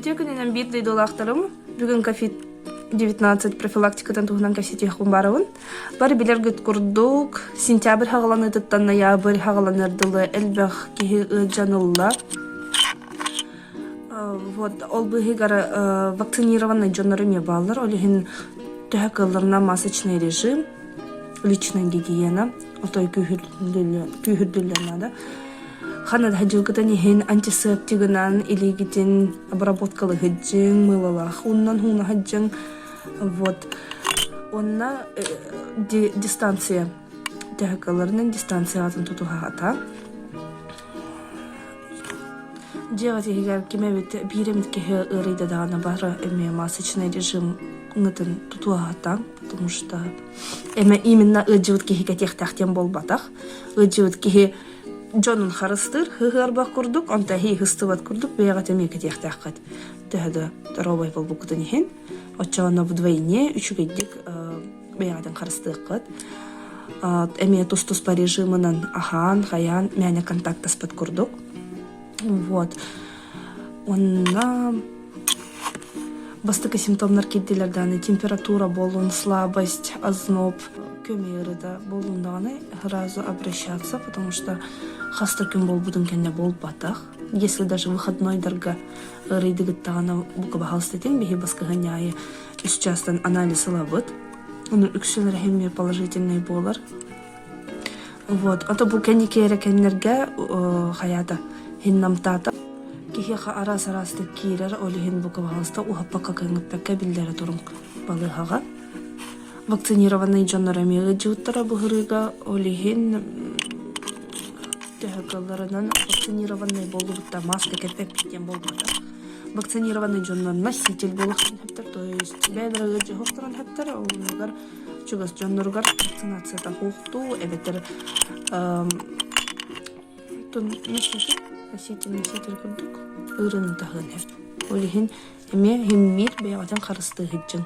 Үтүө күнүнэн биир дойдулаахтарым, бүгүн COVID-19 профилактикатын туһунан кэпсэтиэхпин баарабын. Бары билэргит курдук, сентябрь хаҕаланыытыттан ноябрь хаҕаланар дылы элбэх киһи ыалдьан ылла. Вот, ол быыһыгар вакцинированный дьоннор эмиэ бааллар. Ол иһин төһө кыалларынан масочный режим, личная гигиена, отой күүһүрдүллэр наада. Ханна да дьылгытын иһин антисептигынан илиигитин обработкалы сылдьыҥ, мыылалаах ууннан ууна сылдьыҥ. Вот. Онно дистанция төһө дистанциятын тутуһаата. Дьиэҕит иһигэр ким эбит биир эмит киһи ыарыйда даҕаны бары эмиэ масочный режим ҥытын тутуһаата, потому что эмэ именно ыалдьыбыт киһи кэтиэхтээх диэн буолбатах. Ыалдьыбыт киһи дьонун харыстыыр, ыһыарбах курдук, онто эһии ыһыстыбат курдук бэйэҕит эмиэ кэтиэхтээххит. Төһө да доруобай буолбуккутун иһин, оччоҕуна вдвойне үчүгэйдик бэйэҕитин харыстыаххыт. Эмиэ тус-туспа режимынан аһаан, хайаан, мээнэ контактаспыт курдук. Вот. Онно бастакы симптомнар киирдилэр даҕаны температура буоллун, слабость, озноб, көмө ыарыыта буоллун даҕаны сразу обращаться, потому что хас да күн буолбутун кэннэ буолбатах. Если даже выходнойдарга ыарыйдыгыт даҕаны бука баһаалыста этиҥ, биһи баскыһыанньа аайы үс чаастан анализ ылабыт. Ону үксүн эрэ положительный буолар. Вот. А то бу кэнники эрэ кэннэргэ хайаата иһин намтаата. Киһиэхэ араас-араастык киирэр, ол иһин бука баһаалыста уһаппакка кыҥыппакка биллэрэ туруҥ балыыһаҕа. Вакцинированный дьоннор эмиэ ыалдьыбыттара быһырыыга, ол иһин төһө кыалларынан вакцинированный буоллубут да маска кэппэппит диэн буолбатах. Вакцинированный дьоннор носитель буолуохтарын сөптөр, то есть бэйэлэрэ ыалдьыһыахтарын сөптөр, оннугар чугас дьонноругар вакцинацията суохтуу эбэтэр носитель носитель носитель курдук ыарыыны таһыан сөп. Ол иһин эмиэ иһиммиир бэйэҕитин харыстыы сылдьыҥ.